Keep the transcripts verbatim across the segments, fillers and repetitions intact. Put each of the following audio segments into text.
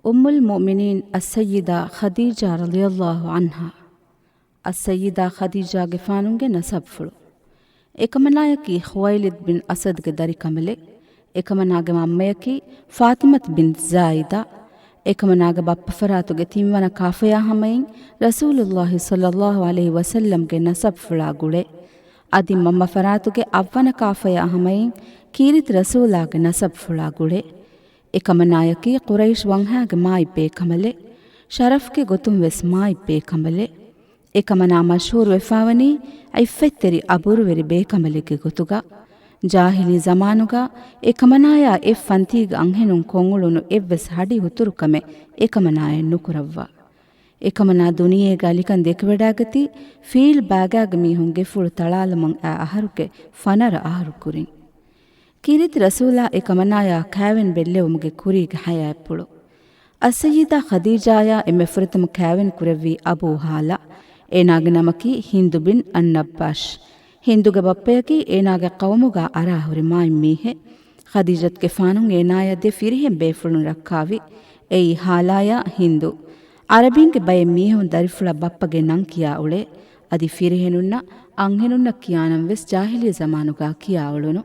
އުއްމުލް މުއުމިނީން އައްސައްޔިދާ ޚަދީޖާ ރަޟިޔަﷲ ޢަންހާ. އައްސައްޔިދާ ޚަދީޖާގެފާނުގެ ނަސަބުފުޅު. އެކަމަނާޔަކީ ޚުވައިލިދު ބިން އަސަދުގެ ދަރިކަނބަލެއް. އެކަމަނާގެ މަންމަޔަކީ ފާޠިމަތު ބިން ޒާއިދާ. އެކަމަނާގެ ބައްޕަފަރާތުގެ ތިންވަނަ ކާފަޔާ ހަމައިން ރަސޫލުﷲ ޞައްލަﷲ ޢަލައިހި ވަސައްލަމްގެ ނަސަބުފުޅާ ގުޅޭ. އަދި މަންމަފަރާތުގެ އަށްވަނަ ކާފަޔާ ހަމައިން ކީރިތި ރަސޫލާގެ ނަސަބުފުޅާ ގުޅޭ. އެކަމަނާޔަކީ ޤުރައިޝް ވަންހާގެ މާތް ބޭކަނބަލެއް. ޝަރަފްގެ ގޮތުން ވެސް މާތް ބޭކަނބަލެއް. އެކަމަނާ މަޝްހޫރުވެފާވަނީ ޢިއްފަތްތެރި އަބުރުވެރި ބޭކަނބަލެއްގެ ގޮތުގަ. ޖާހިލީ ޒަމާނުގަ އެކަމަނާޔާ އެއް ފަންތީގަ އަންހެނުން ކޮށްއުޅުނު އެއްވެސް ހަޑި ހުތުރުކަމެއް އެކަމަނާޔަށް ނުކުރައްވާ. އެކަމަނާ ދުނިޔޭގަ އަލިކަން ދެކިވަޑައިގަތީ ފީލް ބާގާގެ މީހުން ގެފުޅު ތަޅާލުމަށް އައި އަހަރުގެ ފަނަރަ އަހަރު ކުރިން. ކީރިތި ރަސޫލާ އެކަމަނާޔާ ކާވެން ބެއްލެވުމުގެ ކުރީގެ ހަޔާތްޕުޅު. އައްސައްޔިދާ ޚަދީޖާޔާ އެންމެ ފުރަތަމަ ކާވެން ކުރެއްވީ އަބޫ ހާލާ. އޭނާގެ ނަމަކީ ހިންދު ބިން އައްނައްބާޝް. ހިންދުގެ ބައްޕަޔަކީ އޭނާގެ ޤައުމުގަ އަރާހުރި މާތް މީހެއް. ޚަދީޖަތުގެފާނުން އޭނާޔަށް ދެ ފިރިހެން ބޭފުޅުން ރައްކާވި. އެއީ ހާލާޔާ ހިންދު. ޢަރަބިންގެ ބައެއް މީހުން ދަރިފުޅަށް ބައްޕަގެ ނަން ކިޔާ އުޅޭ. އަދި ފިރިހެނުންނަށް އަންހެނުންނަށް ކިޔާނަން ވެސް ޖާހިލީ ޒަމާނުގަ ކިޔާ އުޅުނު.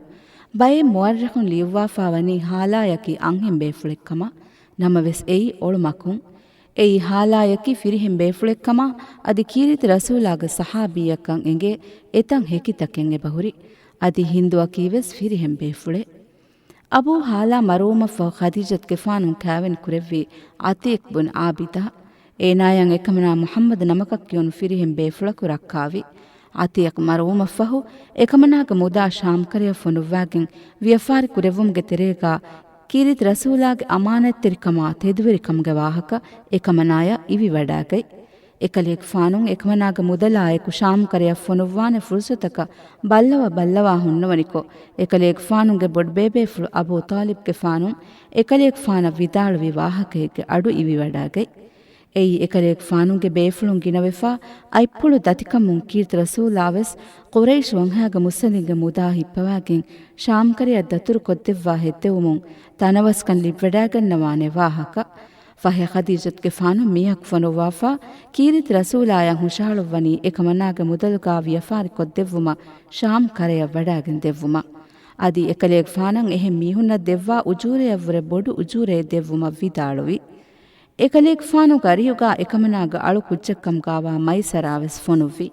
ބައެއް މުއައްރިޚުން ލިޔުއްވާފާވަނީ ހާލާޔަކީ އަންހެން ބޭފުޅެއްކަމަށް. ނަމަވެސް އެއީ އޮޅުމަކުން. އެއީ ހާލާޔަކީ ފިރިހެން ބޭފުޅެއްކަމަށް އަދި ކީރިތި ރަސޫލާގެ ޞަޙާބީއަކަށް އެނގޭ އެތައް ހެކިތަކެއް އެބަހުރި. އަދި ހިންދުއަކީ ވެސް ފިރިހެން ބޭފުޅެއް. އަބޫ ހާލާ މަރުވުމަށްފަހު ޚަދީޖަތުގެފާނު ކާވެން ކުރެއްވީ ޢަތީޤް ބުން ޢާބިދާ. އޭނާޔަށް އެކަމަނާ މުޙައްމަދު ނަމަކަށް ކިޔުނު ފިރިހެން ބޭފުޅަކު ރައްކާވި. ޢަތީޤް މަރުވުމަށްފަހު، އެކަމަނާގެ މުދާ ޝާމްކަރަޔަށް ފޮނުއްވާގެން ވިޔަފާރި ކުރެއްވުމުގެ ތެރޭގަ ކީރިތި ރަސޫލާގެ އަމާނަތްތެރިކަމާ ތެދުވެރިކަމުގެ ވާހަކަ އެކަމަނާޔަށް އިވިވަޑާގަތް. އެކަލޭގެފާނުން އެކަމަނާގެ މުދަލާއެކު ޝާމްކަރަޔަށް ފޮނުއްވާނެ ފުރުޞަތަކަށް ބައްލަވަ ބައްލަވާ ހުންނަވަނިކޮށް، އެކަލޭގެފާނުގެ ބޮޑުބޭބޭފުޅު އަބޫ ޠާލިބްގެފާނު އެކަލޭގެފާނަށް ވިދާޅުވި ވާހަކައެއްގެ އަޑު އިވިވަޑާގަތް. އެއީ އެކަލޭގެފާނުގެ ބޭފުޅުން ގިނަވެފަ އަތްޕުޅު ދަތިކަމުން ކީރިތި ރަސޫލާވެސް ޤުރައިޝް ވަންހާގެ މުއްސަނދިންގެ މުދާ ހިއްޕަވާގެން ޝާމްކަރަޔަށް ދަތުރުކޮށްދެއްވާ ހެއްދެވުމުން ތަނަވަސްކަން ލިބިވަޑާގަންނަވާނެ ވާހަކަ. ފަހެ ޚަދީޖަތުގެފާނު މީހަކު ފޮނުއްވާފަ، ކީރިތި ރަސޫލާޔަށް ހުށަހަޅުއްވަނީ އެކަމަނާގެ މުދަލުގާ ވިޔަފާރިކޮށްދެއްވުމަށް ޝާމް ކަރަޔަށް ވަޑާގެން ދެއްވުމަށް. އަދި އެކަލޭގެފާނަށް އެހެން މީހުންނަށް ދެއްވާ އުޖޫރަޔަށްވުރެ ބޮޑު އުޖޫރައެއް ދެއްވުމަށް ވިދާޅުވި. އެކަލޭގެފާނުގެ އަރިހުގާ އެކަމަނާގެ އަޅު ކުއްޖެއްކަމުގާވާ މައިސަރާވެސް ފޮނުއްވި.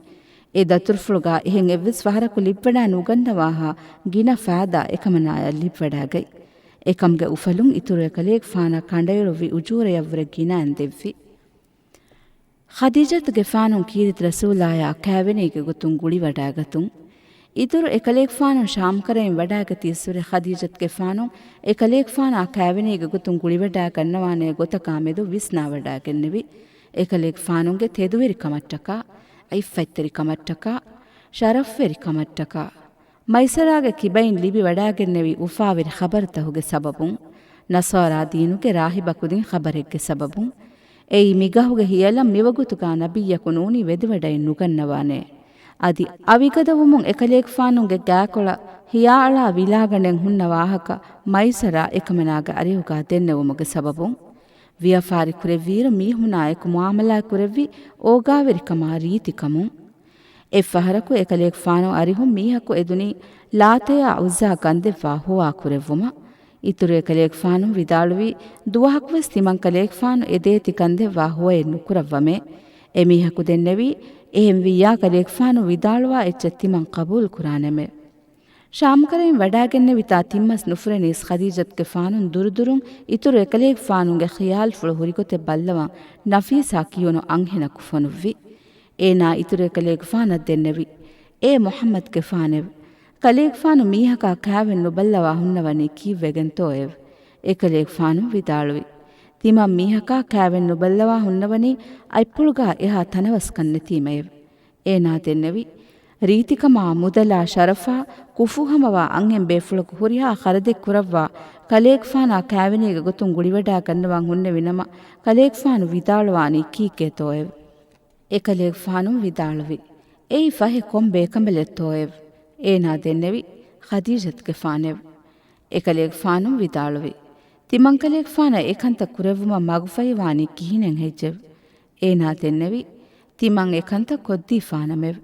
އެ ދަތުރުފުޅުގާ އެހެން އެއްވެސް ފަހަރަކު ލިބިވަޑާ ނުގަންނަވާހާ ގިނަ ފާދާ އެކަމަނާޔަށް ލިބިވަޑާގަތް. އެކަމުގެ އުފަލުން އިތުރު އެކަލޭގެފާނަށް ކަނޑައެޅުއްވި އުޖޫރަޔަށްވުރެ ގިނައިން ދެއްވި. ޚަދީޖަތުގެފާނު ކީރިތި ރަސޫލާޔާ ކާވެނީގެ ގޮތުން ގުޅިވަޑާގަތުން. އިތުރު އެކަލޭގެފާނު ޝާމްކަރައިން ވަޑާގަތީއްސުރެ ޚަދީޖަތުގެފާނު އެކަލޭގެފާނާ ކާވެނީގެ ގޮތުން ގުޅިވަޑާގަންނަވާނޭ ގޮތަކާ މެދު ވިސްނާވަޑާގެންނެވި. އެކަލޭގެފާނުގެ ތެދުވެރިކަމަށްޓަކާ، ޢިއްފަތްތެރިކަމަށްޓަކާ، ޝަރަފްވެރިކަމަށްޓަކާ. މައިސަރާގެ ކިބައިން ލިބިވަޑާގެންނެވި އުފާވެރި ޚަބަރުތަކުގެ ސަބަބުން، ނަޞާރާ ދީނުގެ ރާހިބަކުދިން ޚަބަރެއްގެ ސަބަބުން، އެއީ މިގަހުގެ ހިޔަލަށް މިވަގުތުގާ ނަބިއްޔަކު ނޫނީ ވެދިވަޑައެއް ނުގަންނަވާނެ. އަދި އަވިގަދަވުމުން އެކަލޭގެފާނުގެ ގާކޮޅަށް ހިޔާއަޅާ ވިލާގަނޑެއް ހުންނަ ވާހަކަ މައިސަރާ އެކަމަނާގެ އަރިހުގާ ދެންނެވުމުގެ ސަބަބުން، ވިޔަފާރި ކުރެއްވިއިރު މީހުނާއެކު މުއާމަލާތް ކުރެއްވި އޯގާވެރިކަމާ ރީތިކަމުން. އެއްފަހަރަކު އެކަލޭގެފާނު އަރިހުން މީހަކު އެދުނީ ލާތަޔާ ޢުއްޒާ ގަންދެއްވާ ހުވާ ކުރެއްވުމަށް. އިތުރު އެކަލޭގެފާނު ވިދާޅުވީ، ދުވަހަކުވެސް ތިމަން ކަލޭގެފާނު އެދޭތި ގަންދެއްވާ ހުވައެއް ނުކުރައްވަމޭ. އެމީހަކު ދެންނެވީ، އެހެންވިއްޔާ ކަލޭގެފާނު ވިދާޅުވާ އެއްޗެއް ތިމަން ޤަބޫލު ކުރާނަމޭ. ޝާމްކަރައިން ވަޑާގެންނެވިތާ ތިންމަސް ނުފުރެނީސް ޚަދީޖަތުގެފާނުން ދުރުދުރުން އިތުރު އެކަލޭގެފާނުގެ ޚިޔާލުފުޅު ހުރިގޮތެއް ބައްލަވަން ނަފީސާ ކިޔުނު އަންހެނަކު ފޮނުއްވި. އޭނާ އިތުރު އެކަލޭގެފާނަށް ދެންނެވި. އޭ މުޙައްމަދުގެފާނެވެ! ކަލޭގެފާނު މީހަކާ ކާވެން ނުބައްލަވާ ހުންނަވަނީ ކީއްވެގެންތޯއެވެ؟ އެކަލޭގެފާނު ވިދާޅުވި. ތިމަން މީހަކާ ކާވެން ނުބައްލަވާ ހުންނަވަނީ އަތްޕުޅުގާ އެހާ ތަނަވަސްކަން ނެތީމައެވެ. އޭނާ ދެންނެވި. ރީތިކަމާ މުދަލާ ޝަރަފާ ކުފޫހަމަވާ އަންހެން ބޭފުޅަކު ހުރިހާ ޚަރަދެއް ކުރައްވާ ކަލޭގެފާނާ ކާވެނީގެ ގޮތުން ގުޅިވަޑާ ގަންނަވަން ހުންނެވި ނަމަ، ކަލޭގެފާނު ވިދާޅުވާނީ ކީކޭތޯއެވެ؟ އެކަލޭގެފާނު ވިދާޅުވި، އެއީ ފަހެ ކޮން ބޭކަނބަލެއްތޯއެވެ؟ އޭނާ ދެންނެވި، ޚަދީޖަތުގެފާނެވެ. އެކަލޭގެފާނު ވިދާޅުވި، ތިމަންކަލޭގެފާނަށް އެކަންތައް ކުރެއްވުމަށް މަގުފަހިވާނީ ކިހިނެއް ހެއްޔެވެ؟ އޭނާ ދެންނެވި، ތިމަން އެކަންތައް ކޮށްދީފާނަމެވެ.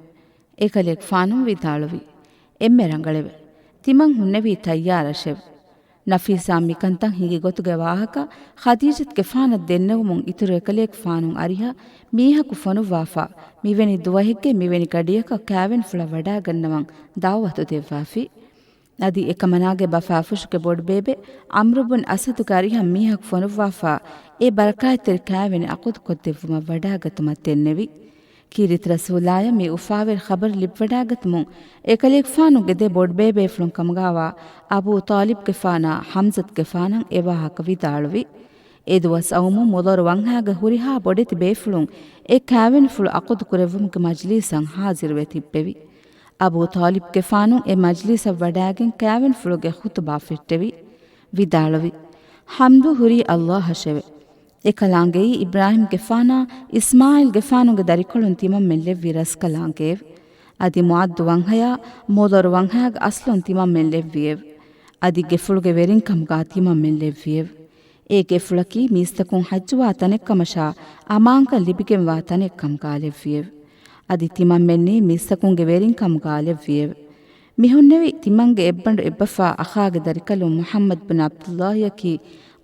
އެކަލޭގެފާނު ވިދާޅުވި، އެންމެ ރަނގަޅެވެ. ތިމަން ހުންނެވީ ތައްޔާރަށެވެ. ނަފީސާ މިކަންތައް ހިނގި ގޮތުގެ ވާހަކަ ޚަދީޖަތުގެފާނަށް ދެންނެވުމުން އިތުރު އެކަލޭގެފާނު އަރިހަށް މީހަކު ފޮނުއްވާފަ، މިވެނި ދުވަހެއްގެ މިވެނި ގަޑިއަކަށް ކާވެނިފުޅަށް ވަޑާގަންނަވަން ދައުވަތު ދެއްވާފި. އަދި އެކަމަނާގެ ބަފާފުށުގެ ބޮޑުބޭބެ ޢަމްރު ބުން އަސަދުގެ އަރިހަށް މީހަކު ފޮނުއްވާފަ، އެ ބަރަކާތްތެރި ކާވެނި ޢަޤުދު ކޮށްދެއްވުމަށް ވަޑާގަތުމަށް ދެންނެވި. ކީރިތި ރަސޫލާޔަށް މި އުފާވެރި ޚަބަރު ލިބިވަޑާގަތުމުން އެކަލޭގެފާނުގެ ދެ ބޮޑުބޭބޭފުޅުން ކަމުގާވާ އަބޫ ޠާލިބްގެފާނާ ޙަމްޒަތުގެފާނަށް އެވާހަކަ ވިދާޅުވި. އެދުވަސް އައުމު މުޟަރު ވަންހާގެ ހުރިހާ ބޮޑެތި ބޭފުޅުން އެ ކާވެނިފުޅު ޢަޤުދު ކުރެއްވުމުގެ މަޖިލީސަށް ޙާޟިރުވެ ތިއްބެވި. އަބޫ ޠާލިބްގެފާނު އެ މަޖިލީސަށް ވަޑާގެން ކާވެނިފުޅުގެ ޚުތުބާ ފެއްޓެވި. ވިދާޅުވި، ޙަމްދު ހުރީ ﷲ އަށެވެ. އެކަލާނގެއީ އިބްރާހީމްގެފާނާ އިސްމާޢީލްގެފާނުގެ ދަރިކޮޅުން ތިމަންމެން ލެއްވި ރަސްކަލާނގެއެވެ. އަދި މުޢައްދު ވަންހަޔާ މުޟަރު ވަންހަޔާގެ އަސްލުން ތިމަންމެން ލެއްވިއެވެ. އަދި ގެފުޅުގެ ވެރިންކަމުގާ ތިމަންމެން ލެއްވިއެވެ. އެ ގެފުޅަކީ މީސްތަކުން ޙައްޖުވާ ތަނެއްކަމަށާ އަމާންކަން ލިބިގެންވާ ތަނެއްކަމުގާ ލެއްވިއެވެ. އަދި ތިމަންމެންނީ މީސްތަކުންގެ ވެރިންކަމުގާ ލެއްވިއެވެ. މި ހުންނެވި ތިމަންގެ އެއްބަނޑު އެއްބަފާ އަޚާގެ ދަރިކަލުން މުޙައްމަދު ބިން ޢަބްދުﷲއަކީ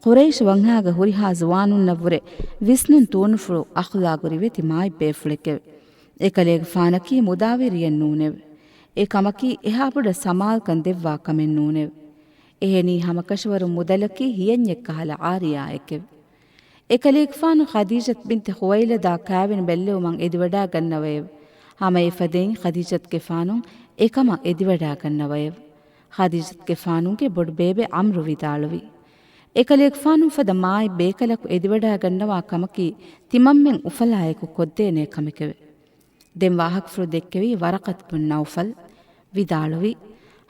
ޤުރައިޝް ވަންހާގެ ހުރިހާ ޒުވާނުންނަށްވުރެ ވިސްނުން ތޫނުފުޅު އަޚްލާގު ރިވެތި މާތް ބޭފުޅެކެވެ. އެކަލޭގެފާނަކީ މުދާވެރިއެއް ނޫނެވެ. އެ ކަމަކީ އެހާބޮޑަށް ސަމާލުކަން ދެއްވާ ކަމެއް ނޫނެވެ. އެހެނީ ހަމަކަށަވަރުން މުދަލަކީ ހިޔަންޏެއްކަހަލަ އާރިޔާއެކެވެ. އެކަލޭގެފާނު ޚަދީޖަތު ބިންތި ޚުވައިލަދާ ކާވެނި ބެއްލެވުމަށް އެދިވަޑާގަންނަވައެވެ. ހަމައެފަދައިން ޚަދީޖަތުގެފާނު އެކަމަށް އެދިވަޑާގަންނަވައެވެ. ޚަދީޖަތުގެފާނުގެ ބޮޑުބޭބެ ޢަމްރު ވިދާޅުވި، އެކަލޭގެފާނު ފަދަ މާތް ބޭކަލަކު އެދިވަޑާގަންނަވާ ކަމަކީ ތިމަންމެން އުފަލާއެކު ކޮށްދޭނޭ ކަމެކެވެ. ދެން ވާހަކަފުޅު ދެއްކެވީ ވަރަޤަތު ބުން ނައުފަލް ވިދާޅުވި،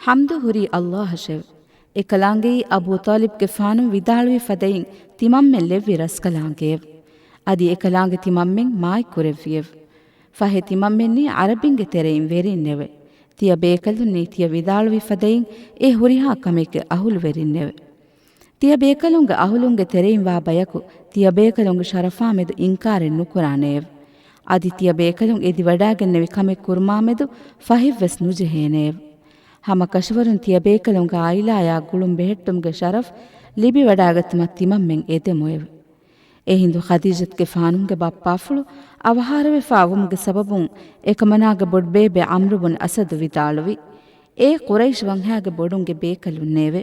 ޙަމްދު ހުރީ ﷲ އަށެވެ. އެކަލާނގެއީ އަބޫ ޠާލިބްގެފާނު ވިދާޅުވި ފަދައިން ތިމަންމެން ލެއްވި ރަސްކަލާނގެއެވެ. އަދި އެކަލާނގެ ތިމަންމެން މާތް ކުރެއްވިއެވެ. ފަހެ ތިމަންމެންނީ ޢަރަބިންގެ ތެރެއިން ވެރިންނެވެ. ތިޔަ ބޭކަލުންނީ ތިޔަ ވިދާޅުވި ފަދައިން އެ ހުރިހާ ކަމެއްގެ އަހުލުވެރިންނެވެ. ތިޔަ ބޭކަލުންގެ އަހުލުންގެ ތެރެއިން ވާ ބަޔަކު ތިޔަ ބޭކަލުންގެ ޝަރަފާމެދު އިންކާރެއް ނުކުރާނެއެވެ. އަދި ތިޔަ ބޭކަލުން އެދިވަޑާގެންނެވި ކަމެއް ކުރުމާމެދު ފަހެއްވެސް ނުޖެހޭނެއެވެ. ހަމަކަށަވަރުން ތިޔަ ބޭކަލުންގެ ޢާއިލާޔާ ގުޅުން ބެހެއްޓުމުގެ ޝަރަފް ލިބިވަޑާގަތުމަށް ތިމަންމެން އެދެމުއެވެ. އެހިނދު ޚަދީޖަތުގެފާނުގެ ބައްޕާފުޅު އަވަހާރަވެފާ ވުމުގެ ސަބަބުން އެކަމަނާގެ ބޮޑުބޭބެ ޢަމްރު ބުން އަސަދު ވިދާޅުވި، އޭ ޤުރައިޝް ވަންހާގެ ބޮޑުންގެ ބޭކަލުންނޭވެ!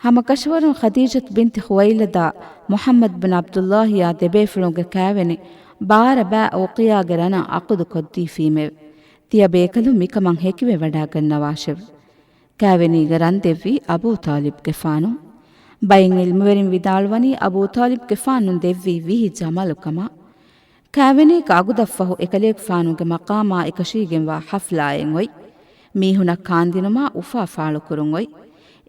ހަމަކަށަވަރުން ޚަދީޖަތު ބިންތި ޚުވައިލަދާ މުޙައްމަދު ބިން ޢަބްދުﷲއާ ދެބޭފުޅުންގެ ކާވެނި ބާރަ ބައި އުޤިޔާގެ ރަނަށް ޢަޤުދު ކޮށްދީފީމެވެ. ތިޔަ ބޭކަލުން މިކަމަށް ހެކިވެ ވަޑާގަންނަވާށެވެ. ކާވެނީގެ ރަން ދެއްވީ އަބޫ ޠާލިބްގެފާނު. ބައެއް ޢިލްމުވެރިން ވިދާޅުވަނީ އަބޫ ޠާލިބްގެފާނު ދެއްވީ ވިހި ޖަމަލު ކަމަށް. ކާވެނީގެ އަގުދަށްފަހު އެކަލޭގެފާނުގެ މަޤާމާ އެކަށީގެންވާ ޙަފްލާއެއް އޮތް. މީހުނަށް ކާންދިނުމާ އުފާ ފާޅުކުރުން އޮތް.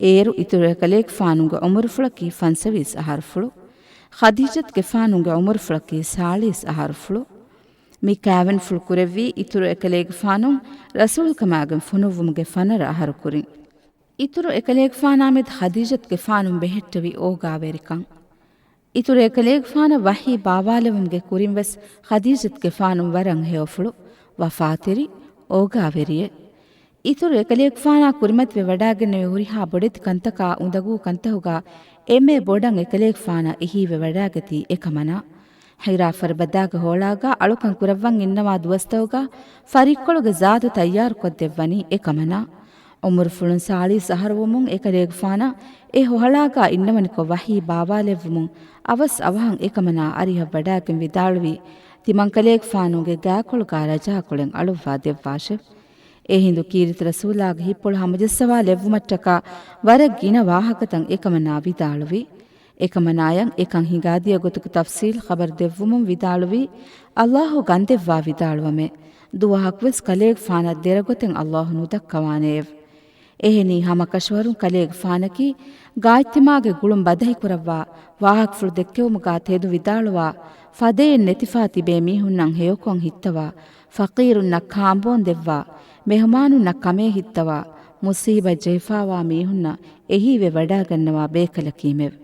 އޭރު އިތުރު އެކަލޭގެފާނުގެ ޢުމުރުފުޅަކީ ފަންސަވީސް އަހަރުފުޅު. ޚަދީޖަތުގެފާނުގެ ޢުމުރުފުޅަކީ ސާޅީސް އަހަރުފުޅު. މި ކާވެނިފުޅު ކުރެއްވީ އިތުރު އެކަލޭގެފާނު ރަސޫލުކަމާގެން ފޮނުއްވުމުގެ ފަނަރަ އަހަރު ކުރިން. އިތުރު އެކަލޭގެފާނާމެދު ޚަދީޖަތުގެފާނު ބެހެއްޓެވި އޯގާވެރިކަން. އިތުރު އެކަލޭގެފާނަށް ވަޙީ ބާވާލެވުމުގެ ކުރިންވެސް ޚަދީޖަތުގެފާނު ވަރަށް ހެޔޮފުޅު، ވަފާތެރި، އޯގާވެރިއެއް. އިތުރު އެކަލޭގެފާނާ ކުރިމަތިވެ ވަޑާގެންނެވި ހުރިހާ ބޮޑެތި ކަންތަކާ އުނދަގޫ ކަންތަހުގާ އެންމެ ބޮޑަށް އެކަލޭގެފާނަށް އެހީވެ ވަޑާގަތީ އެކަމަނާ. ހިރާ ފަރުބަދާގެ ހޮޅާގާ އަޅުކަން ކުރައްވަން އިންނަވާ ދުވަސްތަކުގާ ފަރިއްކޮޅުގެ ޒާދު ތައްޔާރުކޮށްދެއްވަނީ އެކަމަނާ. އުމުރުފުޅުން ސާޅީސް އަހަރުވުމުން އެކަލޭގެފާނަށް އެ ހޮހަޅާގާ އިންނަވަނިކޮށް ވަޙީ ބާވާލެއްވުމުން އަވަސް އަވަހަށް އެކަމަނާ އަރިހަށް ވަޑާގެން ވިދާޅުވީ، ތިމަންކަލޭގެފާނުގެ ގާކޮޅުގާ ރަޖާކޮޅެއް އަޅުއްވާ ދެއްވާށެވެ. އެހިނދު ކީރިތި ރަސޫލާގެ ހިތްޕުޅު ހަމަޖައްސަވާލެއްވުމަށްޓަކާ ވަރަށް ގިނަ ވާހަކަތައް އެކަމަނާ ވިދާޅުވި. އެކަމަނާޔަށް އެކަން ހިނގާދިޔަ ގޮތުގެ ތަފްސީލް ޚަބަރު ދެއްވުމުން ވިދާޅުވީ، ﷲ ގަންދެއްވާ ވިދާޅުވަމޭ، ދުވަހަކުވެސް ކަލޭގެފާނަށް ދެރަގޮތެއް ﷲ ނުދައްކަވާނެއެވެ. އެހެނީ ހަމަކަށަވަރުން ކަލޭގެފާނަކީ ގާއްޖުތިމާގެ ގުޅުން ބަދަހިކުރައްވާ ވާހަކަފުޅު ދެއްކެވުމުގާ ތެދު ވިދާޅުވާ ފަދައެއް ނެތިފާ ތިބޭ މީހުންނަށް ހެޔޮކޮށް ހިއްތަވާ، ފަޤީރުންނަށް ކާނބޯން ދެއްވާ، މެހުމާނުންނަށް ކަމޭ ހިއްތަވާ، މުޞީބަތް ޖެހިފާވާ މީހުންނަށް އެހީވެ ވަޑާގަންނަވާ ބޭކަލަކީމެވެ.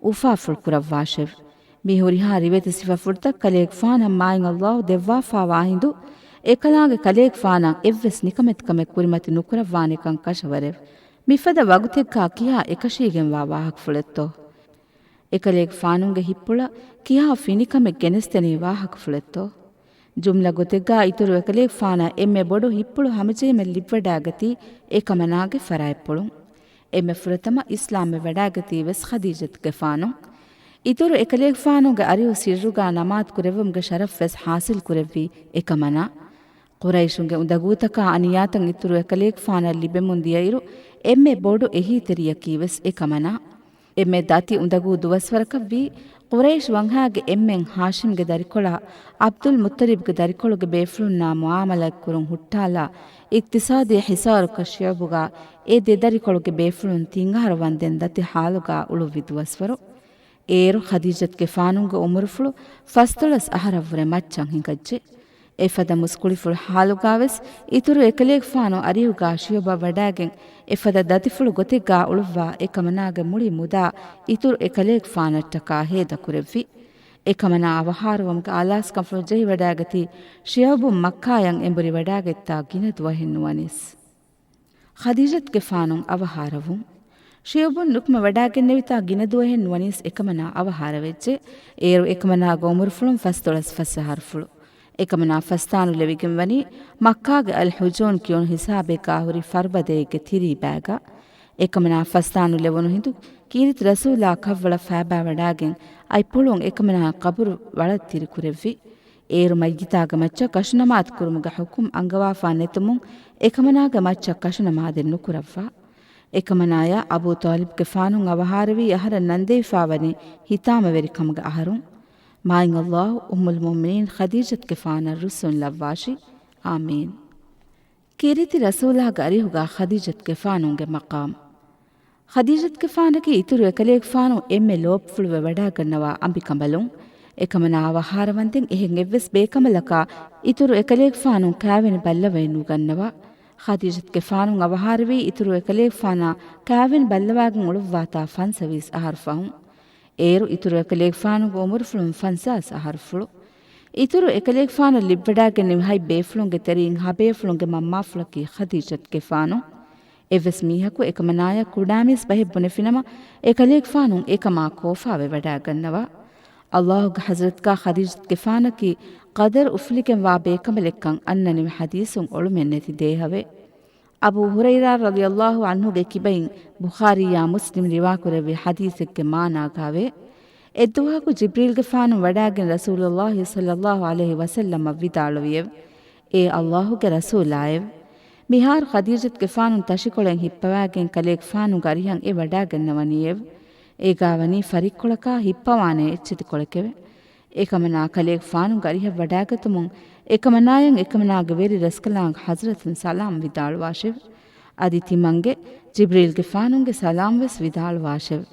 އުފާފުޅު ކުރައްވާށެވެ. މި ހުރިހާ ރިވެތި ސިފަފުޅުތައް ކަލޭގެފާނަށް މާތް ﷲ ދެއްވާފާވާ ހިނދު، އެކަލާނގެ ކަލޭގެފާނަށް އެއްވެސް ނިކަމެތިކަމެއް ކުރިމަތި ނުކުރައްވާނެކަން ކަށަވަރެވެ. މިފަދަ ވަގުތެއްގާ ކިހާ އެކަށީގެންވާ ވާހަކަފުޅެއްތޯ؟ އެކަލޭގެފާނުންގެ ހިތްޕުޅަށް ކިހާ ފިނިކަމެއް ގެނެސްދެނީ ވާހަކަފުޅެއްތޯ؟ ޖުމްލަ ގޮތެއްގާ އިތުރު އެކަލޭގެފާނަށް އެންމެ ބޮޑު ހިތްޕުޅު ހަމަޖެހުމެއް ލިބިވަޑާގަތީ އެކަމަނާގެ ފަރާތްޕުޅުން. އެންމެ ފުރަތަމަ އިސްލާމްވެ ވަޑާގަތީ ވެސް ޚަދީޖަތުގެފާނު. އިތުރު އެކަލޭގެފާނުގެ އަރިހު ސިއްރުގާ ނަމާދު ކުރެއްވުމުގެ ޝަރަފް ވެސް ޙާޞިލް ކުރެއްވީ އެކަމަނާ. ޤުރައިޝުންގެ އުނދަގޫތަކާ އަނިޔާތައް އިތުރު އެކަލޭގެފާނަށް ލިބެމުން ދިޔައިރު، އެންމެ ބޮޑު އެހީތެރިޔަކީ ވެސް އެކަމަނާ. އެންމެ ދަތި އުނދަގޫ ދުވަސްވަރަކަށްވީ، ޤުރައިޝް ވަންހާގެ އެންމެން ހާޝިމްގެ ދަރިކޮޅާ ޢަބްދުލް މުއްޠަލިބްގެ ދަރިކޮޅުގެ ބޭފުޅުންނާ މުޢާމަލާތްކުރުން ހުއްޓާލާ، އިޤްތިޞާދީ ޙިޞާރު ކަށިއަޅުއްވުގާ އެ ދެ ދަރިކޮޅުގެ ބޭފުޅުން ތިން އަހަރު ވަންދެން ދަތި ޙާލުގާ އުޅުއްވި ދުވަސްވަރު. އޭރު ޚަދީޖަތުގެފާނުގެ އުމުރުފުޅު ފަސްދޮޅަސް އަހަރަށްވުރެ މައްޗަށް ހިނގައްޖެ. އެފަދަ މުސްކުޅިފުޅު ޙާލުގާވެސް އިތުރު އެކަލޭގެފާނު އަރިހުގާ ޝިޔަބަށް ވަޑާގެން އެފަދަ ދަތިފުޅު ގޮތެއްގާ އުޅުއްވާ އެކަމަނާގެ މުޅި މުދާ އިތުރު އެކަލޭގެފާނަށްޓަކާ ހޭދަކުރެއްވި. އެކަމަނާ އަވަހާރަވުމުގެ އާލާސްކަންފުޅު ޖެހިވަޑާގަތީ ޝިޔަބުން މައްކާޔަށް އެނބުރި ވަޑާގަތްތާ ގިނަ ދުވަހެއް ނުވަނީސް. ޚަދީޖަތުގެފާނު އަވަހާރަވުން. ޝިޔަބުން ނުކުމެ ވަޑާގެންނެވިތާ ގިނަ ދުވަހެއް ނުވަނީސް އެކަމަނާ އަވަހާރަވެއްޖެ. އޭރު އެކަމަނާގެ އުމުރުފުޅުން ފަސްދޮޅަސް ފަސް އަހަރުފުޅު. އެކަމަނާ ފަސްދާނުލެވިގެން ވަނީ މައްކާގެ އަލް ޙުޖޫން ކިޔުނު ހިސާބެއްގާ ހުރި ފަރުބަދައެއްގެ ތިރީބާގަ. އެކަމަނާ ފަސްދާނުލެވުނު ހިނދު ކީރިތި ރަސޫލާ ކަށްވަޅަށް ފައިބާވަޑާގެން އަތްޕުޅުން އެކަމަނާ ޤަބުރު ވަޅަށް ތިރިކުރެއްވި. އޭރު މައްޔިތާގެ މައްޗަށް ކަށުނަމާދު ކުރުމުގެ ޙުކުމް އަންގަވާފާ ނެތުމުން އެކަމަނާގެ މައްޗަށް ކަށުނަމާދެއް ނުކުރައްވާ. އެކަމަނާޔާ އަބޫ ޠާލިބްގެފާނު އަވަހާރަވީ އަހަރެން ނަންދެވިފާވަނީ ހިތާމަވެރިކަމުގެ އަހަރުން. މާތް ﷲ އުއްމުލް މުއުމިނީން ޚަދީޖަތުގެފާނަށް ރުއްސުން ލައްވާށި. އާމީން. ކީރިތި ރަސޫލާގެ އަރިހުގާ ޚަދީޖަތުގެފާނުގެ މަޤާމް. ޚަދީޖަތުގެފާނަކީ އިތުރު އެކަލޭގެފާނު އެންމެ ލޯބިފުޅުވެ ވަޑާގަންނަވާ އަނބިކަނބަލުން. އެކަމަނާ އަވަހާރަވަންދެން އެހެން އެއްވެސް ބޭކަނބަލަކާ އިތުރު އެކަލޭގެފާނު ކާވެނި ބައްލަވައެއް ނުގަންނަވާ. ޚަދީޖަތުގެފާނު އަވަހާރަވީ އިތުރު އެކަލޭގެފާނާ ކާވެނި ބައްލަވާގެން އުޅުއްވާތާ ފަންސަވީސް އަހަރު ފަހުން. އޭރު އިތުރު އެކަލޭގެފާނުގެ އުމުރުފުޅުން ފަންސާސް އަހަރުފުޅު. އިތުރު އެކަލޭގެފާނަށް ލިބިވަޑާގެންނެވި ހަތް ބޭފުޅުންގެ ތެރެއިން ހަ ބޭފުޅުންގެ މަންމާފުޅަކީ ޚަދީޖަތުގެފާނު. އެއްވެސް މީހަކު އެކަމަނާޔަށް ކުޑަމީސް ބަހެއް ބުނެފިނަމަ، އެކަލޭގެފާނު އެކަމާ ކޯފާވެ ވަޑާގަންނަވާ. ﷲގެ ޙަޟްރަތުގާ ޚަދީޖަތުގެފާނަކީ ޤަދަރު އުފުލިގެންވާ ބޭކަނބަލެއްކަން އަންނަނިވި ޙަދީޘުން އޮޅުމެއްނެތި ދޭހަވެ. އަބޫ ހުރައިރާ ރަޟިޔަﷲ ޢަންހުގެ ކިބައިން ބުޚާރީއާ މުސްލިމް ރިވާކުރެއްވި ޙަދީޘެއްގެ މާނާގާވޭ. އެއްދުވަހަކު ޖިބްރީލްގެފާނު ވަޑާގެން ރަސޫލުﷲ ޞައްލަﷲ ޢަލައިހި ވަސައްލަމަށް ވިދާޅުވިއެވެ. އޭ ﷲގެ ރަސޫލާއެވެ! މިހާރު ޚަދީޖަތުގެފާނު ތަށިކޮޅެއް ހިއްޕަވާގެން ކަލޭގެފާނުގެ އަރިހަށް އެ ވަޑާގަންނަވަނީއެވެ. އޭގާވަނީ ފަރިއްކޮޅަކާ ހިއްޕަވާނެ އެއްޗެތިކޮޅެކެވެ. އެކަމަނާ ކަލޭގެފާނުގެ އަރިހަށް ވަޑާގަތުމުން އެކަމަނާޔަށް އެކަމަނާގެ ވެރި ރަސްކަލާނގެ ޙަޟްރަތުން ސަލާމް ވިދާޅުވާށެވެ. އަދި ތިމަންގެ ޖިބްރީލްގެފާނުގެ ސަލާމް ވެސް ވިދާޅުވާށެވެ.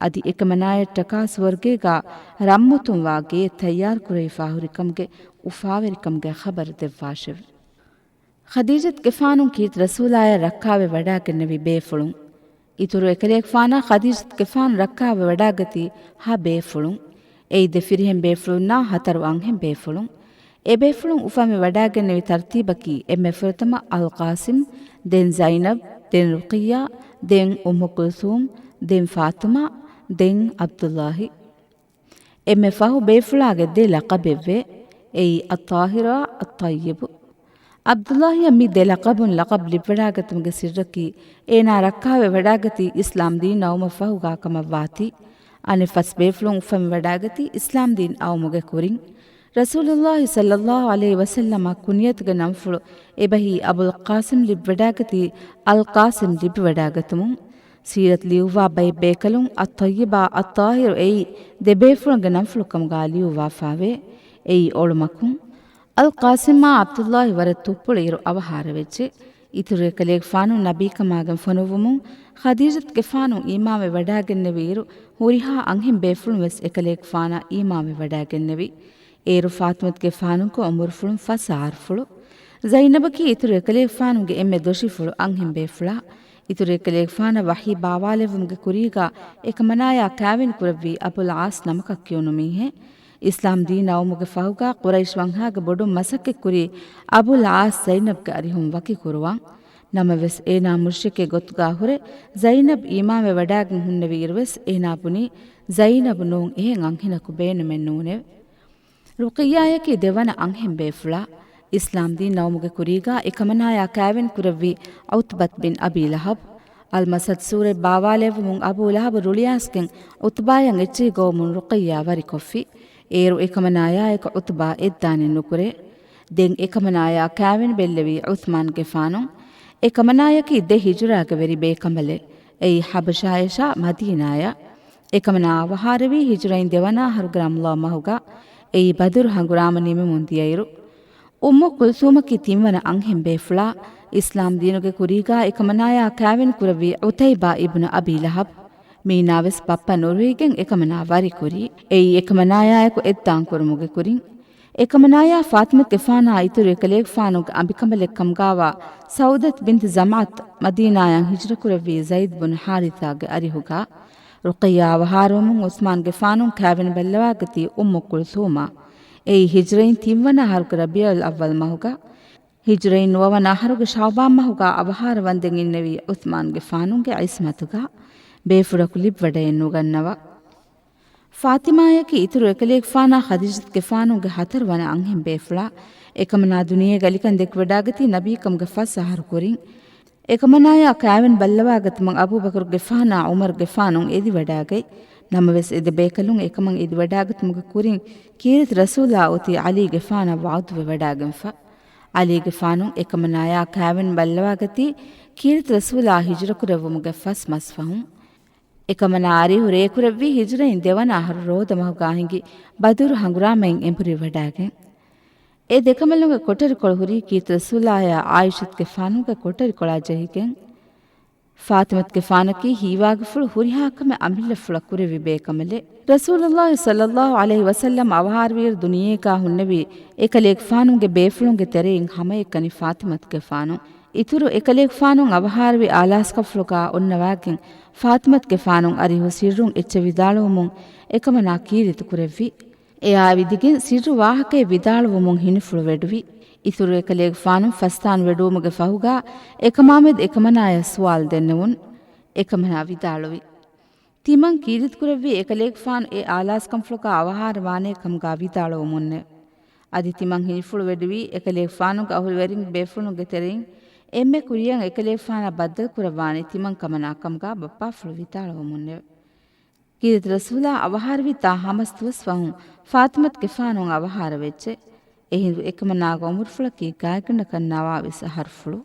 އަދި އެކަމަނާޔަށްޓަކާ ސުވަރުގޭގާ ރަންމުތުންވާ ގެއެއް ތައްޔާރުކުރެވިފާ ހުރިކަމުގެ އުފާވެރިކަމުގެ ޚަބަރު ދެއްވާށެވެ. ޚަދީޖަތުގެފާނު ކީރިތި ރަސޫލާޔަށް ރައްކާވެ ވަޑާގެންނެވި ބޭފުޅުން. އިތުރު އެކަލޭގެފާނާ ޚަދީޖަތުގެފާނު ރައްކާވެ ވަޑާގަތީ ހަ ބޭފުޅުން. އެއީ ދެ ފިރިހެން ބޭފުޅުންނާ ހަތަރު އަންހެން ބޭފުޅުން. އެ ބޭފުޅުން އުފަންވެ ވަޑާގެންނެވި ތަރުތީބަކީ އެންމެ ފުރަތަމަ އަލްޤާސިމް، ދެން ޒައިނަބް، ދެން ރުޤިއްޔާ، ދެން އުއްމު ކުލްސޫމް، ދެން ފާތުމާ، ދެން ޢަބްދުﷲ. އެންމެ ފަހު ބޭފުޅާގެ ދެ ލަޤަބެއްވޭ. އެއީ އައްޠާހިރާ އައްޠައްޔިބު. ޢަބްދުﷲއަށް މި ދެ ލަޤަބުން ލަޤަބް ލިބިވަޑާގަތުމުގެ ސިއްރަކީ، އޭނާ ރައްކާވެ ވަޑާގަތީ އިސްލާމް ދީން އައުމަށް ފަހުގާ ކަމަށްވާތީ، އަނެއް ފަސް ބޭފުޅުން އުފަންވެ ވަޑާގަތީ އިސްލާމް ދީން އައުމުގެ ކުރިން. ރަސޫލުﷲ ޞައްލަﷲ ޢަލައިހި ވަސައްލަމަށް ކުންޔަތުގެ ނަންފުޅު އެބަހީ އަބުލް ޤާސިމް ލިބިވަޑާގަތީ އަލް ޤާސިމް ލިބިވަޑާގަތުމުން. ސީރަތް ލިޔުއްވާ ބައެއް ބޭކަލުން އައްޠައްޔިބާ އައްޠާހިރު އެއީ ދެ ބޭފުޅުންގެ ނަންފުޅު ކަމުގާ ލިޔުއްވާފާވޭ. އެއީ އޮޅުމަކުން. އަލް ޤާސިމާ ޢަބްދުﷲ ވަރަށް ތުއްޕުޅު އިރު އަވަހާރަވެއްޖެ. އިތުރު އެކަލޭގެފާނު ނަބީކަމާގެން ފޮނުއްވުމުން ޚަދީޖަތުގެފާނު އީމާންވެ ވަޑާގެންނެވި އިރު، ހުރިހާ އަންހެން ބޭފުޅުން ވެސް އެކަލޭގެފާނާ އީމާންވެ ވަޑާގެންނެވި. އޭރު ފާތުމަތުގެފާނުގެ އުމުރުފުޅުން ފަސް އަހަރުފުޅު. ޒައިނަބަކީ އިތުރު އެކަލޭގެފާނުގެ އެންމެ ދޮށިފުޅު އަންހެން ބޭފުޅާ. އިތުރު އެކަލޭގެފާނަށް ވަޙީ ބާވާލެއްވުމުގެ ކުރީގާ އެކަމަނާޔާ ކާވެނި ކުރެއްވީ އަބުލް ޢާޞް ނަމަކަށް ކިޔުނު މީހެއް. އިސްލާމް ދީން އައުމުގެ ފަހުގާ ޤުރައިޝް ވަންހާގެ ބޮޑުން މަސައްކަތްކުރީ އަބުލް ޢާޞް ޒައިނަބްގެ އަރިހުން ވަކިކުރުވަން. ނަމަވެސް އޭނާ މުޝްރިކެއް ގޮތުގާ ހުރެ ޒައިނަބް އީމާންވެވަޑާގެން ހުންނެވި އިރުވެސް އޭނާ ބުނީ ޒައިނަބް ނޫން އެހެން އަންހެނަކު ބޭނުމެއް ނޫނެވެ. ރުޤިއްޔާޔަކީ ދެވަނަ އަންހެން ބޭފުޅާ. އިސްލާމް ދީން އައުމުގެ ކުރީގާ އެކަމަނާޔާ ކާވެނި ކުރެއްވީ ޢުތްބަތް ބިން އަބީ ލަހަބް. އަލްމަސަދް ސޫރަތް ބާވާލެއްވުމުން އަބޫ ލަހަބު ރުޅިއައިސްގެން ޢުތްބާޔަށް އެއްޗެހި ގޮވަމުން ރުޤިއްޔާ ވަރިކޮށްފި. އޭރު އެކަމަނާޔާއެކު ޢުތްބާ އެއްދާނެއް ނުކުރޭ. ދެން އެކަމަނާޔާ ކާވެނި ބެއްލެވީ ޢުޘްމާންގެފާނު. އެކަމަނާޔަކީ ދެ ހިޖުރާގެ ވެރި ބޭކަނބަލެއް. އެއީ ޙަބަޝާޔަށާ މަދީނާޔަށް. އެކަމަނާ އަވަހާރަވީ ހިޖުރައިން ދެވަނަ އަހަރުގެ ރަމަޟާން މަހުގަ، އެއީ ބަދުރު ހަނގުރާމަ ނިމެމުން ދިޔައިރު. އުއްމު ކުލްސޫމަކީ ތިންވަނަ އަންހެން ބޭފުޅާ. އިސްލާމް ދީނުގެ ކުރީގާ އެކަމަނާޔާ ކާވެނި ކުރެއްވީ ޢުތައިބާ އިބްނު އަބީ ލަހަބް. މީނާވެސް ބައްޕަ ނުރުހިގެން އެކަމަނާ ވަރިކުރީ. އެއީ އެކަމަނާޔާއެކު އެއްދާން ކުރުމުގެ ކުރިން. އެކަމަނާޔާ ފާތިމަތުގެފާނާ އިތުރު އެކަލޭގެފާނުގެ އަނބިކަނބަލެއް ކަމުގާވާ ސައުދަތު ބިންތު ޒަމްޢަތު މަދީނާޔަށް ހިޖުރަކުރެއްވީ ޒައިދު ބުން ޙާރިޘާގެ އަރިހުގާ. ރުޤިއްޔާ އަވަހާރަވުމުން ޢުޘްމާންގެފާނު ކާވެނި ބައްލަވާގަތީ އުއްމު ކުލްސޫމާ. އެއީ ހިޖުރައިން ތިންވަނަ އަހަރުގެ ރަބީޢުލް އައްވަލް މަހުގަ. ހިޖުރައިން ނުވަވަނަ އަހަރުގެ ޝަޢުބާން މަހުގަ އަވަހާރަވަންދެން އިންނެވީ ޢުޘްމާންގެފާނުގެ ޢިޞްމަތުގަ ބޭފުޅަކު ލިބިވަޑައެއް ނުގަންނަވަ. ފާތިމާޔަކީ އިތުރު އެކަލޭގެފާނާ ޚަދީޖަތުގެފާނުގެ ހަތަރުވަނަ އަންހެން ބޭފުޅާ. އެކަމަނާ ދުނިޔޭގެ އަލިކަން ދެކިވަޑާގަތީ ނަބީކަމުގެ ފަސް އަހަރު ކުރިން. އެކަމަނާޔާ ކާވެނި ބައްލަވާގަތުމަށް އަބޫބަކުރުގެފާނާ ޢުމަރުގެފާނު އެދިވަޑާގަތް. ނަމަވެސް އެ ދެ ބޭކަލުން އެކަމަށް އެދިވަޑާގަތުމުގެ ކުރިން ކީރިތި ރަސޫލާ އޮތީ ޢަލީގެފާނަށް ވަޢުދުވެވަޑާގެންފަ. ޢަލީގެފާނު އެކަމަނާޔާ ކާވެނި ބައްލަވާގަތީ ކީރިތި ރަސޫލާ ހިޖުރަކުރެއްވުމުގެ ފަސް މަސް ފަހުން. އެކަމަނާ އަރިހު ރޭކުރެއްވީ ހިޖުރައިން ދެވަނަ އަހަރު ރޯދަ މަހުގާ ހިނގި ބަދުރު ހަނގުރާމައިން އެނބުރިވަޑާގެން. އެ ދެކަނބަލުންގެ ކޮޓަރިކޮޅު ހުރީ ކީރިތި ރަސޫލާޔާ ޢާއިޝަތުގެފާނުގެ ކޮޓަރިކޮޅާ ޖެހިގެން. ފާތިމަތުގެފާނަކީ ހީވާގިފުޅު ހުރިހާ ކަމެއް އަމިއްލަފުޅަށް ކުރެއްވި ބޭކަނބަލެއް. ރަސޫލުﷲ ޞައްލަﷲ ޢަލައިހި ވަސައްލަމް އަވަހާރަވިއިރު ދުނިޔޭގާ ހުންނެވި އެކަލޭގެފާނުގެ ބޭފުޅުންގެ ތެރެއިން ހަމައެކަނި ފާތިމަތުގެފާނު. އިތުރު އެކަލޭގެފާނު އަވަހާރަވި އާލާސްކަންފުޅުގާ އޮންނަވާގެން ފާތިމަތުގެފާނު އަރިހު ސިއްރުން އެއްޗެއް ވިދާޅުވުމުން އެކަމަނާ ކީރިތި ކުރެއްވި. އެއާ ވިދިގެން ސިއްރު ވާހަކައެއް ވިދާޅުވުމުން ހިނިފުޅު ވެޑުވި. އިތުރު އެކަލޭގެފާނު ފަސްތާނު ވެޑުވުމުގެ ފަހުގާ އެކަމާމެދު އެކަމަނާޔަށް ސުވާލު ދެންނެވުން. އެކަމަނާ ވިދާޅުވި. ތިމަން ކީރިތި ކުރެއްވީ އެކަލޭގެފާނު އެ އާލާސްކަންފުޅުގާ އަވަހާރަވާނޭ ކަމުގާ ވިދާޅުވުމުންނެވެ. އަދި ތިމަން ހިނިފުޅު ވެޑުވީ އެކަލޭގެފާނުގެ އަހުލުވެރިންގެ ބޭފުޅުންގެ ތެރެއިން އެންމެ ކުރިޔަށް އެކަލޭގެފާނާ ބައްދަލު ކުރައްވާނީ ތިމަން ކަމަނާ ކަމުގާ ބައްޕާފުޅު ވިދާޅުވުމުންނެވެ. ކީރިތި ރަސޫލާ އަވަހާރަވި ތާ ހަމަސް ދުވަސް ފަހުން ފާތިމަތުގެފާނު އަވަހާރަވެއްޖެ. އެހިނދު އެކަމަނާގެ އުމުރުފުޅަކީ ގާތްގަނޑަކަށް ނަވާވީސް އަހަރުފުޅު.